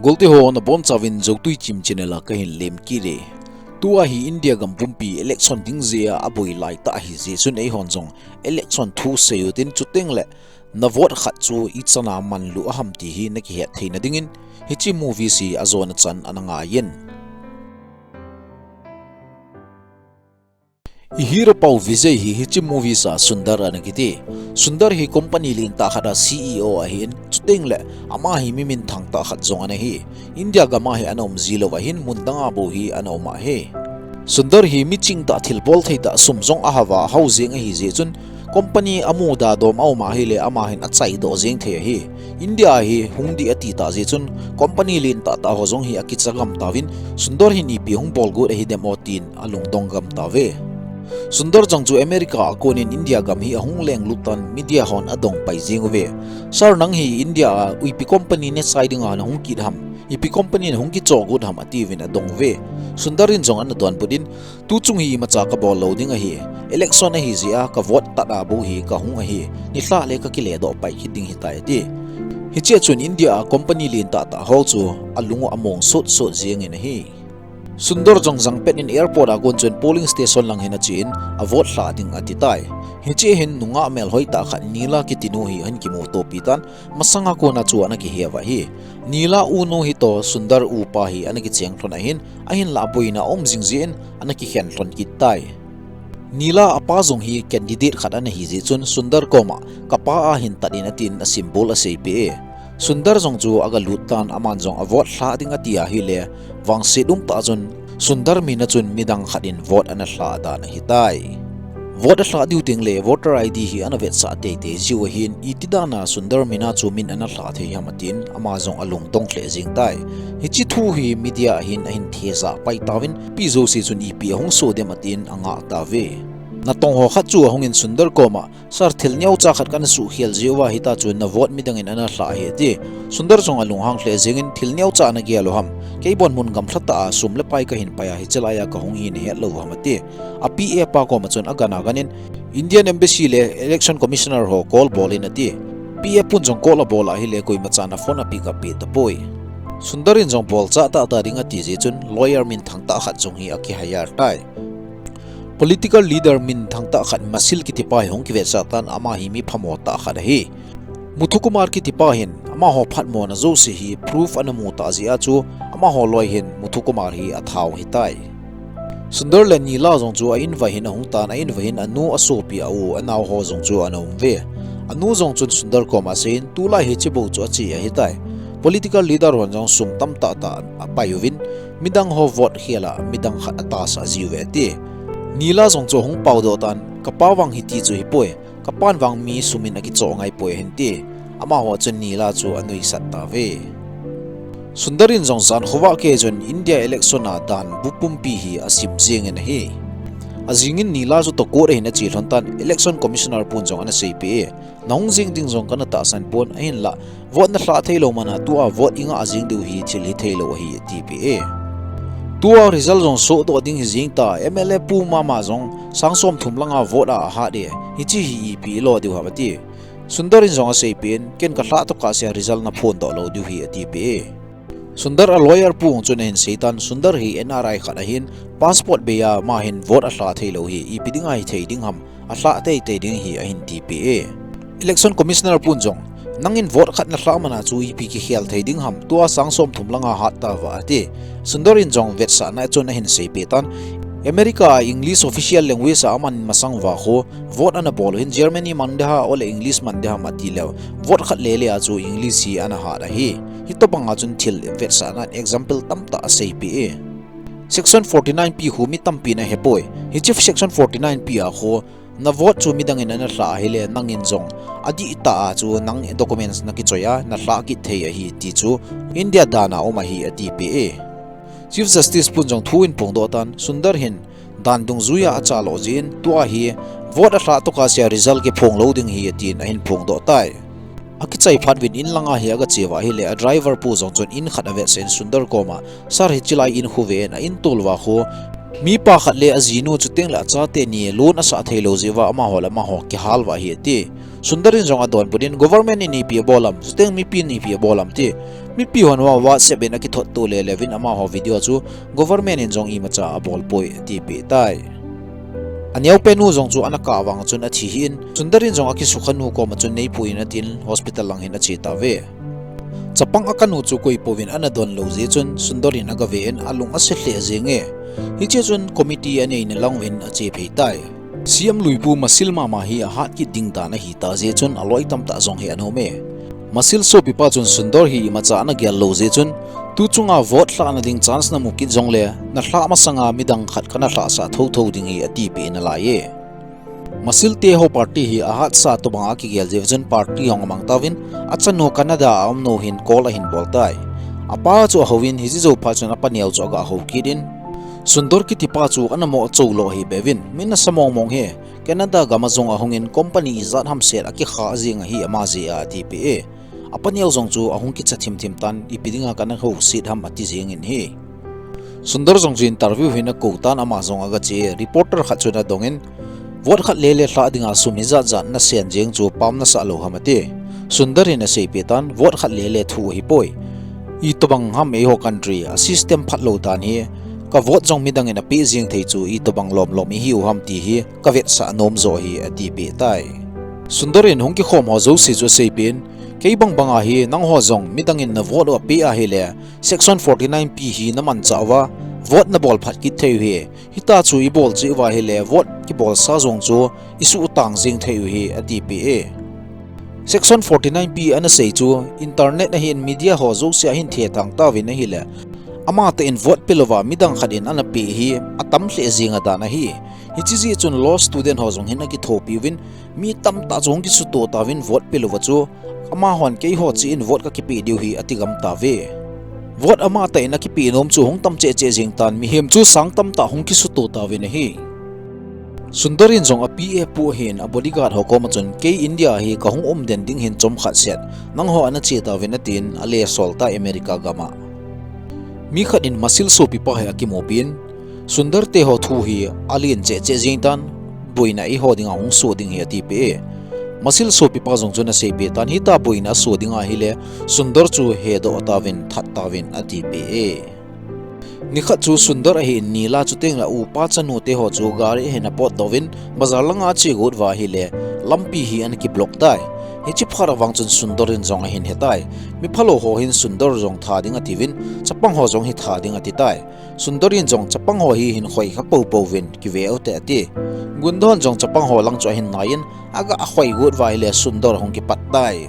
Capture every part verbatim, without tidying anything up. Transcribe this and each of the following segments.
Golte ho nabonchauvin Joutui Chim channel a kahin lemkit e. Tua hi India gam pumpi election ding jeh a aboi laitah ahi jeh chun eihon jong election thu seiu tin, chuteng le na vote khat chu ichan a manlu aham ti hi nakihet theina dingin hiche movie hi ajona chan ana ngaiyin. I hero pau Vijay hi hiche movie a Sundar ana kiti. Sundar hi company lentah khat a C E O ahin, chuteng le ama hi mi minthang tah khat jong ana hi. India gam a hi ana um jilou ahin, mun dang a bou hi ana um ahi. Sundar hi miching tah, thilbol thei tah, sum jong ahava hao jeng ahi jeh chun company amu da dom a um ahile ama hin achaidoh jeng thei ahi. India hi hung ding ati tah jeh chun company lentah tah ho jong hi akicha gam tauvin, Sundar hin ipi hung bol got ahi dem o tin alungdong gam tauve. Sundar jong chu America a konin India gam hi ahung lenglut tan media hon adong pai jeng uve. Sir, nang hi India a ipi company nechai dinga nahung kit ham, ipi company nahung kichoh got ham atiuvin adong uve. Sundar in jong ana donbut in, tuchung hi imacha kabol lou ding ahi. Election ahi jeh a ka vote tat a bou hi kahung ahi. Nilhah le kakile doh pai kit ding ahitai ati. Hichea chun India a company lentah tah ho chu alung u among sotsot jengin ahi. Sundar jong jangpet in airport a kon chun polling station lang hin achen, a vote lhah ding ati tai. Hichea hin nungah melhoi tah khat Neela kiti nu hi ahin kimutopi tan, masanga kona chu ana kihe uva ahi. Neela u nu hi toh Sundar upa hi ana kicheng lhon ahin, ahinlah boina um jing jeh in ana kikhen lhon kit tai. Neela apa jong hi candidate khat ana hi jeh chun Sundar koma, "Kapa ahin tat in," atin a symbol aseipeh e. Sundar jong chu aga lut tan, aman jong a vote lhah ding ati ahile, vangset umtah chun Sundar min a chun midang khat in vote ana lhah dan ahitai. Vote alhah diu teng le voter I D hi ana vetsah teitei jiu ahin, iti dan a Sundar min a chu min ana lhah thei ham atin, ama jong alungdong lheh jeng tai. Hiche thu hi media a hin ahin thejah pai tauvin, mi jouse chun ipi ahung soh dem atin angah tauve. Natong ho khat chu ahungin Sundar koma, "Sir, thil neocha khat kana suhkhel jeh uva hitia chu na vote midang in ana lhah ahi," ati. Sundar jong alunghang lheh jengin, "Thil neocha nagel u ham? Kei bon mun gamlha tah a sum le pai kahin pai a, hiche lai a kahung hi nahet lou u ham?" ati. A P A pa koma chun agan agan in, "Indian Embassy le Election Commissioner ho call bol in," ati. P A pun jong call abol ahile koimacha na phone a pick up peh tapoi. Sundar in jong bolcha tah tah ding ati jeh chun lawyer minthang tah khat jong hi aki hire tai. Political leader minthang tah khat Masil kiti pa hi hung kivetsah tan, ama hi mi phamo tah khat ahi. Muthu Kumar kiti pa hin amaho phatmona jouse hi proof ana mu tah jeh a chu amaho loi hin Muthu Kumar hi atha u ahitai. Sundar le Neela jong chu a in uva hin ahung tan, a in uva hin anu, asopi, a u, anao ho jong chu ana um uve. Anu jong chun Sundar koma aseiyin, tulai hi hiche bou chu ache ahitai. Political leader hon jong sum tamtah tah apai uvin, midang ho vote khel a midang khat atahsa jiuve ati. Neela jong chu ahung paodoh tan, "Kapa vang hiti chu hipoi. Kapan vang mi sum in akichoh ngai poi," ahin ti. Amaho chun Neela chu anuisat tauve. Sundar in jong jan khovah kei chun India election a dan bu pumpi hi asim jengin ahi. Ajingin Neela chu toh court ahin ache lhon tan, Election Commissioner pun jong ana seipeh e, "Nahung jeng ding jong kana tahsan pon, ahinlah vote nalhah theilou man a tua vote ingah jeng diu hi thil hitheilou ahi," atipeh e. Tua result jong sohdoh ding hijeng ta, M L A pu mama jong sang somthum langa vote a ahat e, hiche hi ipi ilo diu ham ati. Sundar in jong aseipeh in, "Ken kalhah tokah sea result naphondoh lou diu ahi," atipeh e. Sundar a lawyer pu jong chun ahin seitan, Sundar hi N R I khat ahin, passport bei a ama hin vote alhah theilou hi ipi dinga hithei ding ham, alhah teitei ding ahi ahin tipeh e. Election Commissioner pun jong, "Nangin vote khat nalhah man a chu ipi kikhel thei ding ham, tua sang somthum langa hat tauva," ati. Sundar in jong vetsahna chun ahin seipeh tan, America a English official language a aman masang uva khu, vote ana bol u hin Germany man ding ham, ole English man ding ham atileh, vote khat lele a chu English hi ana hat ahi. Hitobanga chun thil vetsahna example tamtah aseipeh e. Section forty-nine P khu mi tampin ahepoi. Hiche Section forty-nine P a khu, na vote chu midang in ana lhah ahile nangin jong adihtah a chu nang documents nakichoi a nalhah kit thei ahi ti chu India dan a um ahi atipeh e. Chief Justice pun jong thu ahin phongdoh tan, Sundar hin dan dungjuia achalo jeh in, tua hi vote alhah tokah sea result kiphong lou ding ahi atin ahin phongdoh tai. Akichai phat uvin in langa hi agache uva ahile, a driver pu jong chun in khat avetsah in Sundar koma, "Sir, hiche lai in khu ven," a in tol uva khu, Mipa khat le ajinu chuteng le achate ni loan asah thei lou jeh uva amaho le amaho kihal uva ahi ati. Sundar in jong adonbut in government in ipi abol am, chuteng mipin ipi abol am ti. Mipi hon WhatsApp in akithot to le le uvin amaho video chu government in jong imacha abol poi atipeh tai. Aneopen nu jong chu ana kah vang chun athi hih in, Sundar in jong akisukha nu koma chun neipui in atin hospital lang hin ache tauve. Chapang akah nu chu koi pouvin ana don lou jeh chun Sundar in agave in alung ase lheh jenge. Hiche chun committee anei ni lang uvin ache phei tai. C M luipu Masil mama hi ahat kit ding dan ahi ta jeh chun aloi tamtah jong hi anom e. Masil sopipa chun Sundar hi imacha ana gel lou jeh chun, tu chunga vote lhahna ding chance namu kit jongle, nalhah masanga midang khat kana lhahsah thotho ding hi atipeh nalai e. Masil teho party hi ahatsa tobang a kigel jeh chun party hung amang tauvin, achanu Canada a um nu hin call ahin bol tai. Apa chu ahouvin hiche jou phat chun apa neo chu aga hou kit in, Sundar kitipa chu ana mo chou lou ahi beuvin, mi nasa mong mong hi, Canada gam a jong ahung in company ijat hamset akikha jeng ahi ama jeh a atipeh e. Apa neo jong chu ahung kicha thim thim tan, ipi dinga kana houset ham ati jeng in ahi. Sundar jong chu interview hin akou tan ama jong aga che, reporter khat chun adong in, vote khat le le lhah dinga sum hijat jat nasen jeng chu pam nasah lou ham ati. Sundar in aseipeh tan, vote khat le le thu ahipoi. Itobang ham eiho country a system phat lou dan hi, ka vote jong midang in apeh jeng thei chu itobang lom lom ihiu ham ti hi kavetsah nom jo ahi atipeh tai. Sundar in hung kikhom ho jouse chu aseipeh in, kei bang banga hi nangho jong midang in na vote u apeh ahile, section forty nine P hi namanchah uva, vote nabol phat kit thei u ahi. Hitia chu ibol cheh uva ahile, vote kibolsa jong chu isuhtang jeng thei u ahi atipeh e. Section forty nine P ana sei chu internet ahin media ho jouse ahin thethang tauvin ahile, amatah in vote pelouva midang khat in ana peh hi atam lheh jeng adan ahi. Hiche jeh chun law student ho jong hin akithopi uvin, mi tamtah chu hung kisutoh tauvin vote pelouva chu, amahon keiho cheh in vote kakipeh diu hi ati gam tauve. Vote amatah in akipeh nom chu hung tam cheh cheh jeng tan, mihem chu sang tamtah hung kisutoh tauvin ahi. Sundar in jong api epu ahin abodyguard ho koma chun, kei India hi kahung umden ding hin chomkhat set, nangho ana che tauvin atin, alesol tai America gam a. Mi khat in Masil sopipa hi akimupin, Sundar teho thu hi alen cheh cheh jeng tan, boina eiho dinga hung soh ding hi atipeh e. Masil sopipa jong chun aseipeh tan, hitia boina asoh ding ahile, Sundar chu hedoh tauvin, that tauvin atipeh e. Nikhat chu Sundar ahin Nila chuteng le upa chanu teho chu gari ahin apotdoh uvin, bazar langa ache got uva ahile, lampi hi ana kiblock tai. Hiche phat a vang chun Sundar in jong ahin hetai. Miphalou ho hin Sundar jong tha ding atiuvin, chapang ho jong hi tha ding ati tai. Sundar in jong chapang ho hi hin khoikha pou pouvin, kive ute ati. Gundahon jong chapang ho lang chu ahin naiyin, aga khoi got uva ahile Sundar ahung kipat tai.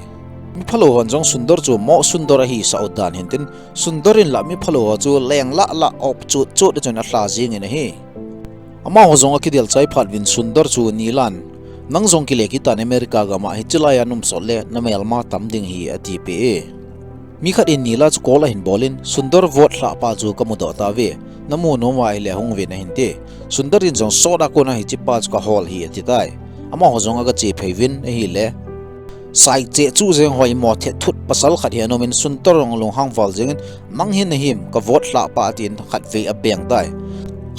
Miphalou hon jong Sundar chu mo Sundar ahisah u dan hintin, Sundar in la miphalou ho chu leng lah lah op chut chut a chun alha jengin ahi. Amaho jong akidel chai phat uvin Sundar chu Nilan, nang jong kile kit tan America gam a, hiche laiya naum sot le namelma tam ding hi atipeh e. Mi khat in Nila chu call ahin bol in, Sundar vote lhah pa chu kamudoh tauve, namu nom uva ahile hung uvin ahin ti. Sundar in jong sot a kona hiche pa chu kahol hi ati tai. Amaho jong aga che phei uvin ahile, sai cheh chu jeng hoi mo thet thut pasal khat hi ana um in Sundar jong lunghang val jengin, nang hi nahim, ka vote lhah pa atin khatvei abeng tai.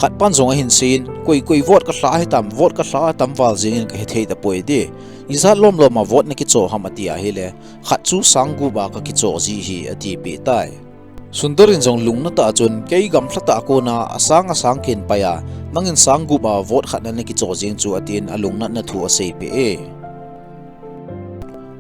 Khat pan jong ahin seiyin, koi koi vote kalhah hitam, vote kalhah hitam val jengin kahethei tapoi ati. Ijat lom lom a vote nakichoh ham ati ahile, khat chu sang gup a kakichoh ji ahi atipeh tai. Sundar in jong lungna tah a chun, kei gamlha tah a kona asang asang kahin pai a, nangin sang gup a vote khat na nakichoh jeng chu atin alungnatna thu aseipeh e.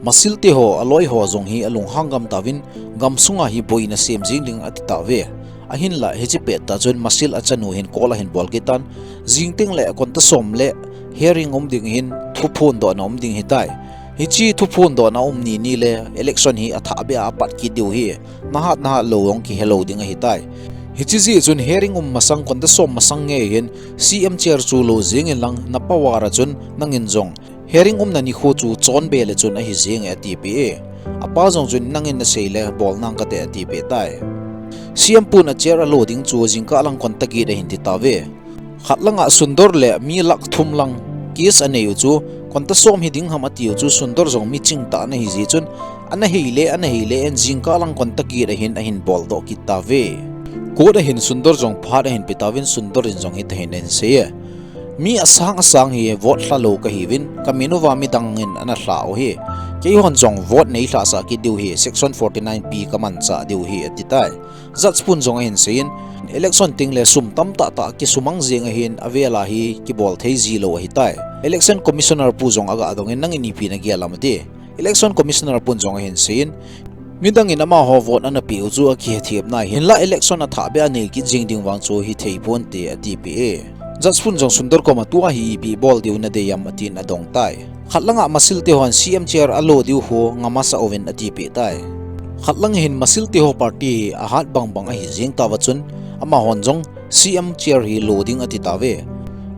Masil teho, aloi ho jong hi alunghang gam tauvin, gamsunga hi boina sem jeng ding ati tauve. Ahinlah hiche pettah chun Masil achanu hin call ahin bol kit tan, jing tengle konta som le hearing um ding ahin, thuphondohna um ding ahitai. Hiche thuphondohna um ni ni le election hi athahbeh a apat kit diu ahi, nahat nahat lou jong kihelou ding ahitai. Hiche jeh chun hearing um masang konta som masang ngei hin C M chair chu lo jengin lang na power a chun nangin jong hearing umna nikho chu chonbe le chun ahi jenge atipeh e. Apa jong chun nangin nasei le bol nang kate atipeh tai. C M pun a chair alo ding chu jingkah lang konta get ahin ti tauve. Khat langa Sundar le mi lakh thum lang case anei u chu, konta som hiding ham ati u chu Sundar jong miching tah ana hi jeh chun, ana hei le, ana hei le in jingkah lang konta get ahin, ahin boldoh kit tauve. Court a hin Sundar jong phat ahin pe tauvin, Sundar in jong hitin ahin seiye. Mi asang asang hi vote lha lou kahiuvin, kamin uva midang in ana lha u ahi. Keihon jong vote nei lhasah kit diu ahi, section forty-nine P kamanchah diu ahi, ati tai. Judge pun jong ahin seiyin, election tengle sum tamtah tah kisumang jeng ahin, avel a hi kibol thei ji lou ahitai. Election Commissioner pu jong aga dongin, nangin ipi nagel ham ati. Election Commissioner pun jong ahin seiyin, midang in amaho vote ana peh u chu akihethem nai, hinlah election athah beh a nei kit jing ding vang chu hithei ponte, atipeh e. Judge pun jong Sundar koma tua hi ipi bol diu nadei ham atin adong tai. Khat langa Masil te hon C M chair alo diu ho ngam asah uvin atipeh tai. Khat lang hin Masil te ho party hi ahat bangbang ahi jeng tauva chun, amahon jong C M chair hi lo ding ati tauve.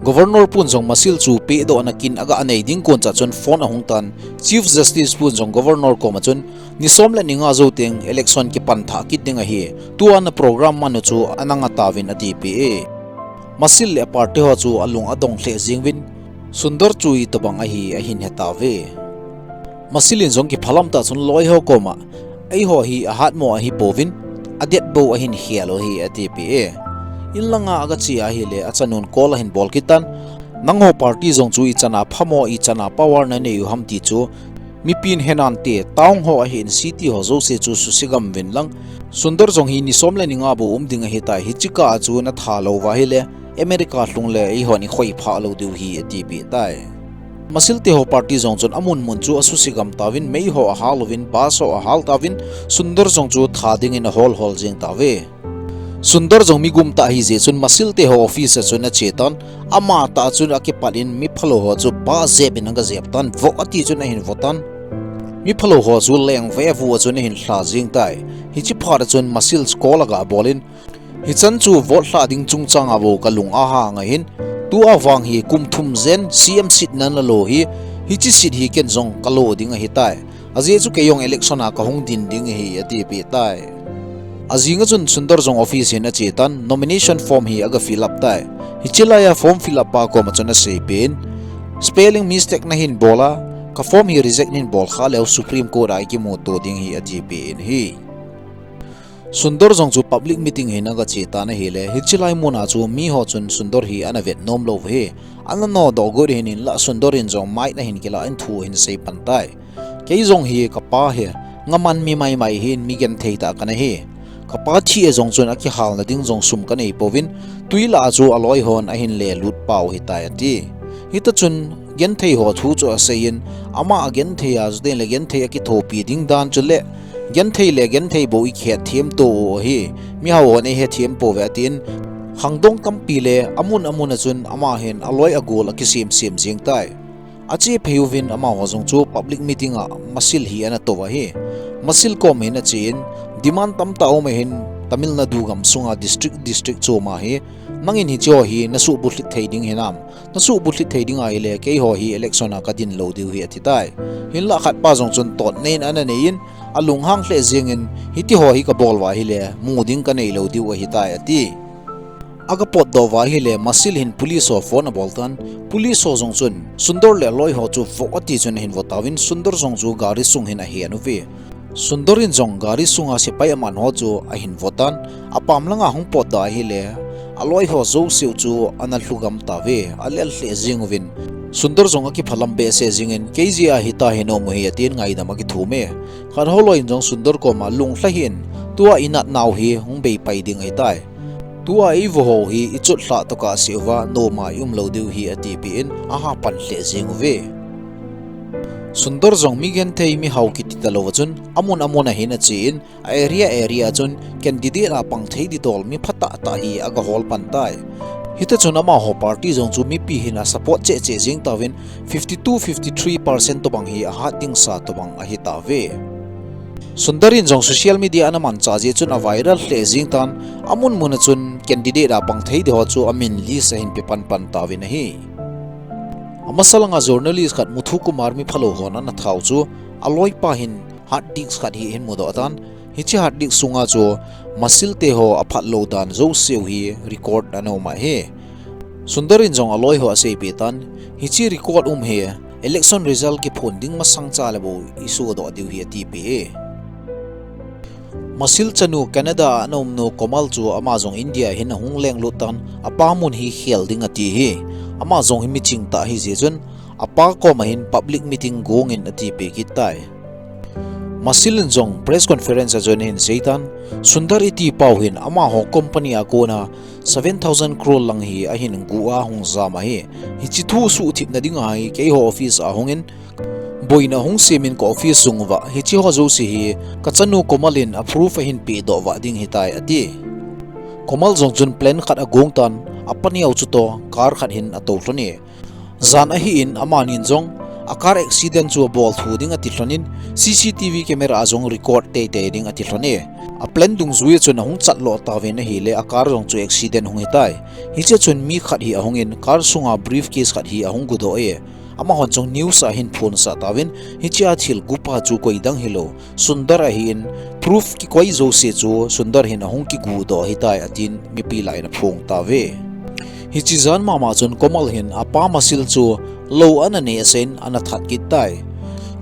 Governor pun jong Masil chu pehdohna kin aga nei ding kon cha chun phone ahung tan, Chief Justice pun jong Governor koma chun, ni som le ni nga jou teng election kipan thah kit ding ahi, tua na program man u chu ana nga tauvin atipeh e. Masil le party ho chu alung adong lheh jeng uvin, Sundar chu itobang ahi ahin he tauve. Masil in jong kiphalam tah chun loi ho koma, eiho hi ahatmo ahi pouvin, adet bou ahin khel u ahi atipeh e. In langa aga che ahile achanun call ahin bol kit tan, nangho party jong chu ichan a phamo, ichan a power nanei u ham ti chu mipin henante, town ho ahin city ho jouse chu susigam uvin lang, Sundar jong hi ni som le ni nga bou um ding ahitai, hiche kah a chu natha lou uva ahile, America lhung le eihon ikhoi phah lou diu ahi atipeh tai. Masil te ho party jong chun amun mun chu asusigam tauvin, mei ho ahal uvin, bus ho ahal tauvin, Sundar jong chu tha dingin ahol hol jeng tauve. Sundar jong mi gum tah ahi jeh chun Masil te ho office a chun ache tan, ama tah chun akipat in mi phalou ho chu ba jep in aga jep tan, vo ati chun ahin vo tan. Mi phalou ho chu leng ve vu a chun ahin lha jeng tai. Hiche phat a chun Masil call aga bol in, hichan chu vote lha ding chungchang a bou kalung ahang ahin, tua vang hi kum thum jen C M seat nana lo hi, hiche seat hi ken jong kalo ding ahitai. Ajeh chu kei jong election a kahung din ding ahi atipeh tai. Ajing a chun Sundar jong office hin ache tan, nomination form hi aga fill up tai. Hiche laiya form fill up pa koma chun aseipeh in, spelling mistake nahin bol a, ka form hi reject nahin bol khah leu Supreme Court a ikimuto ding ahi atipeh in ahi. Sundar jong chu public meeting hin aga che tan ahile, hiche lai mun a chu miho chun Sundar hi ana vet nom lou u ahi. Ana nodoh got hin, hinlah Sundar in jong mic ahin kilah in thu ahin sei pan tai. Kei jong hi kapa hi ngaman mi maimai hin, mi genthei tah kana hi. Kapa thi a jong chun akihalna ding jong sum kanei pouvin, twi lah a chu aloi hon ahin lelut pau ahitai ati. Hita chun genthei ho thu chu aseiyin, ama agenthei a chuteng le genthei akithopi ding dan chule genthei le genthei bou ikihetthem to u ahi, mihao hon eihethem pouve atin, khangdong tampi le amun amun a chun ama hin aloi agol akisem sem jeng tai. Ache phei uvin amaho jong chu public meeting a Masil hi ana tou ahi. Masil kom hin ache in, demand tamtah aum ahin, Tamil Nadu gamsunga district district chom a hi, nangin hicheho hi nasuhbulhit thei ding hinam, nasuhbulhit thei ding ahile keiho hi election a kadin lou diu ahi ati tai. Hinlah khatpa jong chun totna in ana nei in, alunghang lheh jengin, hitiho hi kabol uva ahile mu ding kanei lou diu ahitai ati. Aga potdoh uva ahile Masil hin police ho phone abol tan, police ho jong chun Sundar le aloi ho chu vo ati chun ahin vo tauvin, Sundar jong chu gari sung hin ahen uve. Sundar in jong gari sunga sepai aman ho chu ahin vo tan, apam langa hung potdoh ahile aloi ho jouseu chu ana lhugam tauve, alel lheh jeng uvin. Sundar jong akiphalam behseh jengin, kei jeh a hita hi naum u ahi atin ngaidam akithum e. Khat holoi in jong Sundar koma, lunglha hih in, tua inatnau hi hung beipai ding ahitai. Tua eivo ho hi ichotlhah tokah seh uva, nom a ium lou diu ahi atipeh in, aha pan lheh jeng uve. Sundar jong mi genthei mihao kiti talou a chun, amun amun a hin ache in, a area area a chun candidate a pang thei ditol mi phatah tah hi aga hol pan tai. Hita chun amaho party jong chu mipi hin asupport cheh cheh jeng tauvin, fifty two, fifty three percent tobang hi ahat ding sa tobang ahi tauve. Sundar in jong social media ana manchah jeh chun aviral lheh jeng tan, amun mun a chun candidate a pang thei di ho chu amin list ahin pe pan pan tauvin ahi. Amasa langa journalist khat Muthu Kumar mi phalou hon ana thau chu, aloipa hin hard disk khat hi ahin mudoh tan, hiche hard disk sunga chu Masil te ho aphat lou dan jouseu hi record ana um ahi. Sundar in jong aloi ho aseipeh tan, hiche record um hi election result kiphon ding masang cha le bou isodoh diu ahi atipeh e. Masil chanu Canada a ana umnu Komal chu ama jong India hin ahung lenglut tan, apa mun hi khel ding ati hi. Ama jong hi miching tah ahi jeh chun, apa koma hin public meeting gong in ati peh kit tai. Masil in jong press conference a chun ahin sei tan, Sundar iti pau hin amaho company a kona seven thousand crore lang hi ahin gu a hung jam ahi. Hiche thu suhthip na ding ahi, keiho office a hung in, boina hung sem in ka office sung uva, hiche ho jouse hi ka chanu Komal in a proof ahin peh doh vah ding ahitai ati. Komal jong chun plan khat agong tan, apa neo chutoh car khat hin atou lhon e. Jan ahin amanin jong a car accident chu abol thu ding ati lhon in, C C T V camera a jong record teitei ding ati lhon e. A plan dungjui a chun ahung chat lo tauvin ahile a car jong chu accident hung hitai. Hiche a chun mi khat hi ahung in car sunga briefcase khat hi ahung gu doh e. Amahon jong news a ahin phonsah tauvin, hiche a thil gu pa chu koi dang hilou, Sundar ahin, proof kikoi jouse chu Sundar hin ahung kigu doh ahitai atin mipi lah in aphong tauve. Hiche jan mama chun Komal hin apa Masil chu lou ana nei asah in ana that kit tai.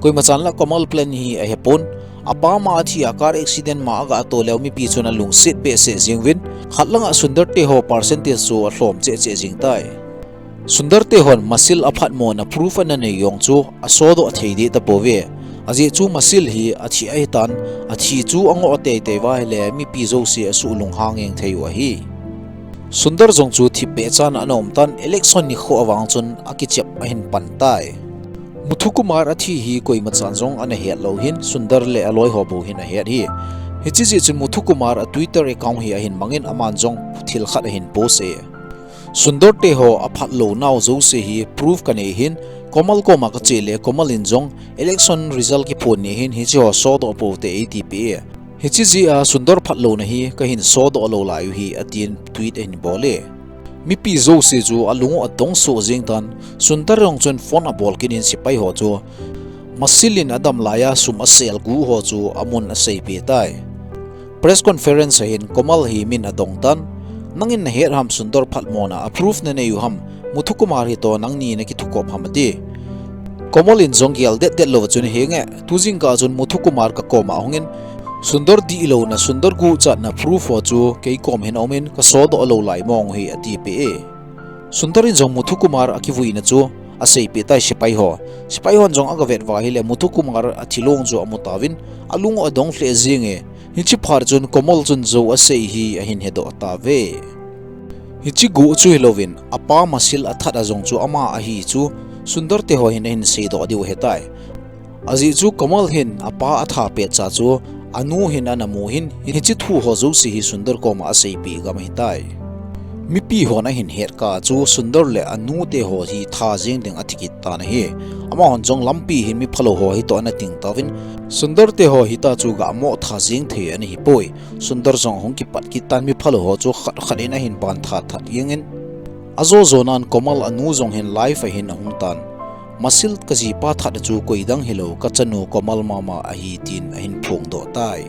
Koima chan lah Komal plan hi ahepon, apa ma athi a car accident ma aga to leu mipi chun alungset behseh jeng uvin, khat langa Sundar teho percentage chu alhom cheh cheh jeng tai. Sundar tehon Masil aphatmona proof ana nei jong chu asodoh thei deh tapouve. Ajeh chu Masil hi athi ahitan, athi chu angoh teitei uva ahile mipi jouse asuh lunghang jeng thei u ahi. Sundar jong chu thipbeh chan ana um tan, election nikho avang chun akichep ahin pan tai. Muthu Kumar athi hi koima chan jong ana het lou hin, Sundar le aloi ho bou hin ahet hi. Hiche jeh chun Muthu Kumar a Twitter account hi ahin mangin aman jong thil khat ahin post e. Sundar teho aphat lou nau jouse hi proof kanei hin, Komal koma kache le Komal in jong election result kiphon ni hin hiche ho sodoh pou te eiti peh e. Hiche jeh a Sundar phatlouna hi kahin sodoh lou lai u hi atin tweet ahin bol e. Mipi jouse chu alung u adong soh jeng tan, Sundar jong chun phone abol kit in sepai ho chu Masil in adam lai a sum asel gu ho chu amun aseipeh tai. Press conference a hin Komal hi min adong tan, nangin nahet ham Sundar phatmona a proof nanei u ham, Muthu Kumar hitoh nangni nakithukop ham ati. Komal in jong gel det det lou chun henge, tu jingkah chun Muthu Kumar kakoma ahung in, Sundar dihlouna, Sundar guhchatna proof ho chu keikom hin aum in kasodoh lou lai mong u hi ati peh e. Sundar in jong Muthu Kumar akivuina chu aseipeh tai sepai ho. Sepai hon jong agavet uva ahile Muthu Kumar athilong chu amu tauvin, alung u adong lheh jeng e. Hiche phat chun Komal chun jou asei hi ahin hedoh tauve. Hiche guh chu hilouvin, apa Masil athat a jong chu ama ahi chu Sundar teho hin ahin seidoh diu ahitai. Ajeh chu Komal hin apa atha petcha chu anu hin ana mu hin, hiche thu ho jouse hi Sundar koma aseipeh gam ahitai. Mipi hon ahin het kah a chu Sundar le anu teho hi tha jeng ding athi kit tan ahi. Amahon jong lampi hin miphalou ho hitoh ana ting tauvin, Sundar teho hita chu gamo tha jeng thei ana hipoi. Sundar jong ahung kipat kit tan, miphalou ho chu khat khat in ahin ban that that jeng in, ajo jo nan Komal anu jong hin live a hin ahung tan, Masil kajipa that a chu koidang hilou, kachanu Komal mama ahi tin ahin phongdoh tai.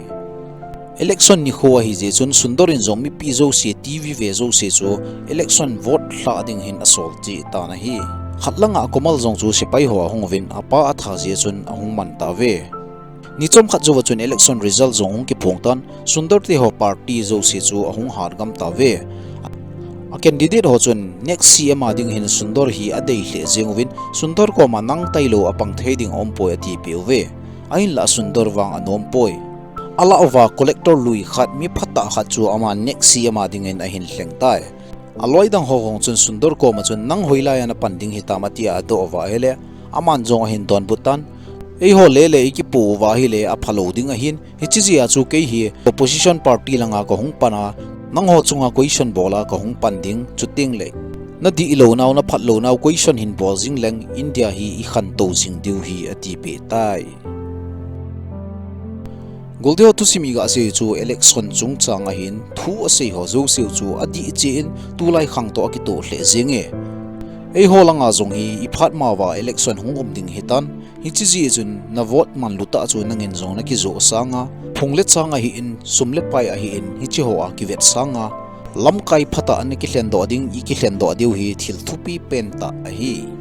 Election nikho ahi jeh chun Sundar in jong mipi jouse, TV ve jouse chu election vote lhah ding hin asol cheh tan ahi. Khat langa Komal jong chu sepai ho ahung uvin, apa atha jeh chun ahung man tauve. Ni chomkhat jouva chun election result jong hung kiphong tan, Sundar teho party jouse chu ahung hat gam tauve. A candidate ho chun next CM a ding hin Sundar hi adei lheh jeng uvin, Sundar koma nang tailou apang thei ding aumpoi atipeh uve. Ahinlah Sundar vang anompoi. Alah uva collector lui khat, mi phatah khat chu ama next CM a dingin ahin lheng tai. Aloi dang ho jong chun Sundar koma chun nang hoilai a napan ding hitam atia adoh uva ahile, aman jong ahin donbut tan, eiho lele ikipo uva ahile aphalou ding ahin, hiche jeh a chu kei hi opposition party langa kahung pan a, nangho chunga question bol a kahung pan ding, chutengle nadihlounau, naphatlounau question hin bol jing leng India hi ikhantou jing diu hi atipeh tai. Golteho thusim igasei chu election chungchang ahin, thu asei ho jouseu chu adih cheh in tulai khang toh akitoh lheh jenge. Eiho langa jong hi iphat mauva election hung um ding hitan, hiche jeh chun na vote manlutah chu nangin jong nakijoh sanga, phung le chang ahin, sum le pai ahin, hiche hoa kivet sanga, lamkai phatah nakilhendoh ding, ikilhendoh diu hi thil thupi pentah ahi.